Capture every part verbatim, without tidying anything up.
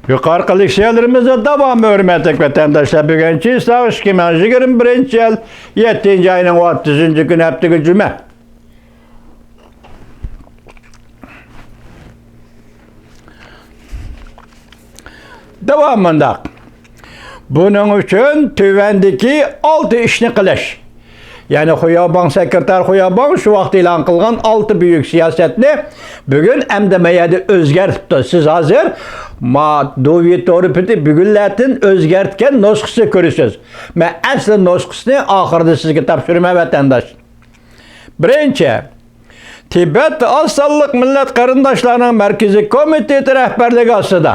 يۇقىرىقى لېكسىيەلىرىمىزنىڭ داۋامى، ھۆرمەتلىك ۋەتەنداشلار، بۈگۈن چىساغ ئىككى مىڭ يىگىرمە بىرىنچى يىل يەتتىنچى ئاينىڭ ئوتتۇزىنچى كۈنى، ھەپتىگە جۈمە. داۋامى مۇنداق. بۇنىڭ ئۈچۈن تۆۋەندىكى ئالتە ئىشنى قىلىش. يەنى خۇياباڭ، سېكرېتار خۇياباڭ شۇ ۋاقىت ئېلان قىلغان ئالتە بۈيۈك سىياسەتنى بۈگۈن ئەمدى ما يەردە ئۆزگەرتىپتۇ. سىز ھازىر ما دۇۋى تورپىتى بۈگۈنلەتىن ئۆزگەرتكەن نۇسخىسىنى كۆرىسىز. مەن ئەسلى نۇسخىسىنى ئاخىرىدا سىزگە تاپشۇرىمەن، ۋەتەنداش. بىرىنچى، تىبەت ئاز سانلىق مىللەت قېرىنداشلارنىڭ مەركىزىي كومىتېتى رەھبەرلىكى ئاستىدا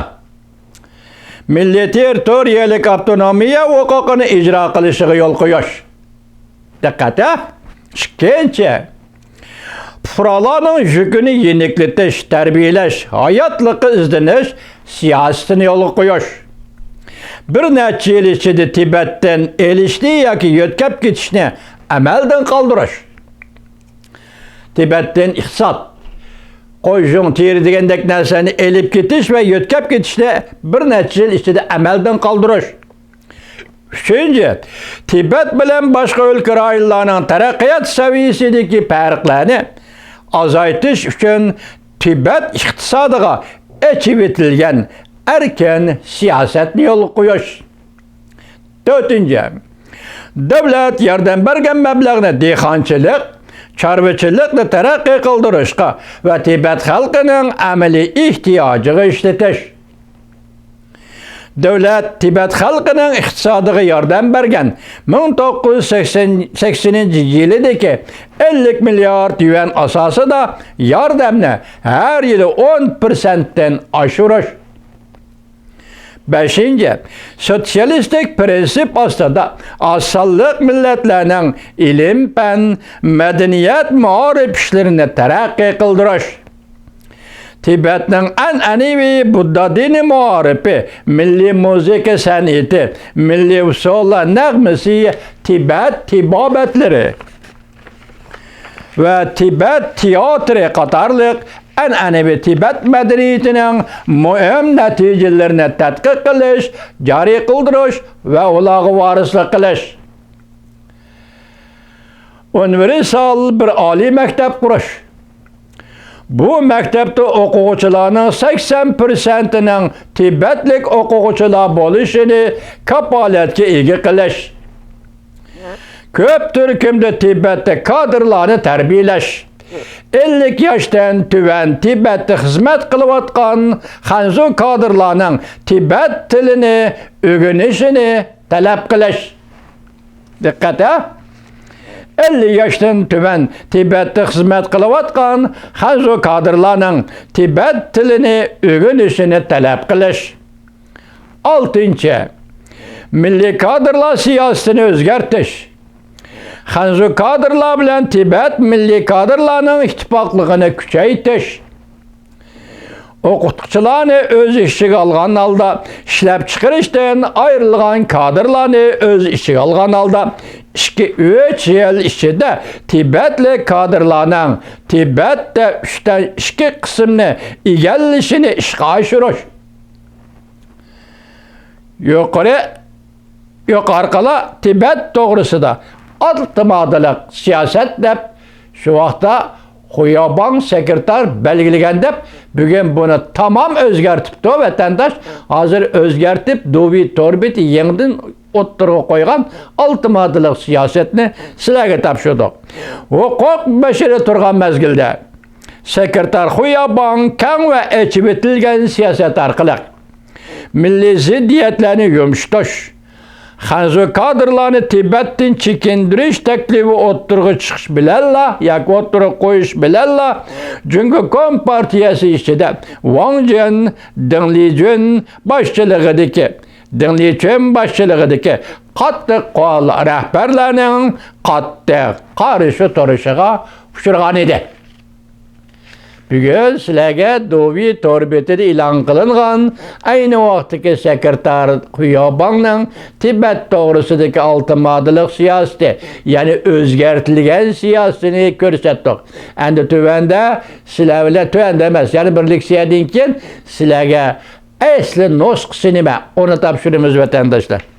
مىللىي تېررىتورىيەلىك ئاپتونومىيە ھوقۇقىنى ئىجرا قىلىشىغا يول قويۇش. دىققەت، ھە؟ ئىككىنچى، پۇقرالارنىڭ يۈكىنى يېنىكلىتىش، تەربىيەلەش، ھاياتلىققا ئىزدىنىش سىياسىتىنى يولغا قويۇش. بىر نەچچە يىل ئىچىدە تىبەتتىن ئېلىشنى ياكى يۆتكەپ كېتىشنى ئەمەلدىن قالدۇرۇش. تىبەتتىن ئىقتىساد، قوي، يۇڭ، تېرە دېگەندەك نەرسىلەرنى ئېلىپ كېتىش ۋە يۆتكەپ كېتىشنى بىر نەچچە يىل ئىچىدە ئەمەلدىن قالدۇرۇش. ئۈچىنچى، تىبەت بىلەن باشقا ئۆلكە، رايونلارنىڭ تەرەققىيات سەۋىيەسىدىكى پەرقلەرنى ئازايتىش ئۈچۈن تىبەت ئىقتىسادىغا ئېچىۋېتىلگەن ئەركىن سىياسەتنى يولغا قويۇش. تۆتىنچى، دۆلەت ياردەم بەرگەن مەبلەغنى دېھقانچىلىق، چارۋىچىلىقنى تەرەققىي قىلدۇرۇشقا ۋە تىبەت خەلقىنىڭ ئەمەلىي ئېھتىياجىغا ئىشلىتىش. دۆلەت تىبەت خەلقىنىڭ ئىقتىسادىغا ياردەم بەرگەن مىڭ توققۇز يۈز سەكسەن، سەكسىنىنچى يىلىدىكى ئەللىك مىليارد يۈەن ئاساسىدا ياردەمنى ھەر يىلى ئون پىرسەنتتىن ئاشۇرۇش. بەشىنچى، سوتسىيالىستىك پىرىنسىپ ئاستىدا ئاز سانلىق مىللەتلەرنىڭ ئىلىم-پەن، مەدەنىيەت، مائارىپ ئىشلىرىنى تەرەققىي قىلدۇرۇش. تىبەتنىڭ ئەنئەنىۋى بۇددا دىنىي مائارىپى، مىللىي مۇزىكا سەنئىتى، مىللىي ئۇسسۇللار نەغمىسى، تىبەت تېبابەتلىرى ۋە تىبەت تىياتىرى قاتارلىق ئەنئەنىۋى تىبەت مەدەنىيىتىنىڭ مۇھىم نەتىجىلىرىنى تەتقىق قىلىش، جارى قىلدۇرۇش ۋە ئۇلارغا ۋارىسلىق قىلىش. ئۇنىۋېرسال بىر ئالىي مەكتەپ قۇرۇش. بۇ مەكتەپتە ئوقۇغۇچىلارنىڭ سەكسەن پىرسەنتىنىڭ تىبەتلىك ئوقۇغۇچىلار بولۇشىنى كاپالەتكە ئىگە قىلىش. كۆپ تۈركۈمدە تىبەتتە كادىرلارنى تەربىيەلەش. ئەللىك ياشتىن تۆۋەن تىبەتتە خىزمەت قىلىۋاتقان خەنزۇ كادىرلارنىڭ تىبەت تىلىنى ئۆگىنىشىنى تەلەپ قىلىش. دىققەت، ھە! ئەللىك ياشتىن تۆۋەن تىبەتتە خىزمەت قىلىۋاتقان خەنزۇ كادىرلارنىڭ تىبەت تىلىنى ئۆگىنىشىنى تەلەپ قىلىش. ئالتىنچى، مىللىي كادىرلار سىياسىتىنى ئۆزگەرتىش. خەنزۇ كادىرلار بىلەن تىبەت مىللىي كادىرلارنىڭ ئىتتىپاقلىقىنى كۈچەيتىش. ئوقۇتقۇچىلارنى ئۆز ئىچىگە ئالغان ھالدا، ئىشلەپچىقىرىشتىن ئايرىلغان كادىرلارنى ئۆز ئىچىگە ئالغان ھالدا، ئىككى، ئۈچ يىل ئىچىدە تىبەتلىك كادىرلارنىڭ تىبەتتە ئۈچتىن ئىككى قىسىمنى ئىگىلىشىنى ئىشقا ئاشۇرۇش. يۇقىرى، يۇقىرىقىلار تىبەت توغرىسىدا ئالتە ماددىلىق سىياسەت دەپ، شۇ ۋاقىتتا خۇياباڭ سېكرېتار بەلگىلىگەن دەپ، بۈگۈن بۇنى تامام ئۆزگەرتىپتۇ، ۋەتەنداش. ھازىر ئۆزگەرتىپ، دۇۋى توربىتى يېڭىدىن ئوتتۇرىغا قويغان ئالتە ماددىلىق سىياسەتنى سىلەرگە تاپشۇردۇق. ھوقۇق بېشىدا تۇرغان مەزگىلدە سېكرېتار خۇياباڭ كەڭ ۋە ئېچىۋېتىلگەن سىياسەت ئارقىلىق مىللىي زىددىيەتلەرنى يۇمشىتىش، خەنزۇ كادىرلارنى تىبەتتىن چېكىندۈرۈش تەكلىپى ئوتتۇرىغا چىقىش بىلەنلا ياكى ئوتتۇرىغا قويۇش بىلەنلا، جۇڭگو كومپارتىيەسى ئىچىدە ۋاڭ جېن، دېڭ لىجۈن باشچىلىقىدىكى، دېڭ لىچۈن باشچىلىقىدىكى قاتتىق قول رەھبەرلەرنىڭ قاتتىق قارشى تۇرۇشىغا ئۇچرىغان ئىدى. بۈگۈن سىلەرگە دۇۋى تور بېتىدە ئېلان قىلىنغان ئەينى ۋاقىتتىكى سېكرېتار خۇياباڭنىڭ تىبەت توغرىسىدىكى ئالتە ماددىلىق سىياسىتى، يەنى ئۆزگەرتىلگەن سىياسىتىنى كۆرسەتتۇق. ئەمدى تۆۋەندە سىلەر بىلەن، تۆۋەندە ئەمەس، يەنە بىر لېكسىيەدىن كېيىن سىلەرگە ئەسلى نۇسخىسى نېمە؟ ئۇنى تاپشۇرىمىز، ۋەتەنداشلار.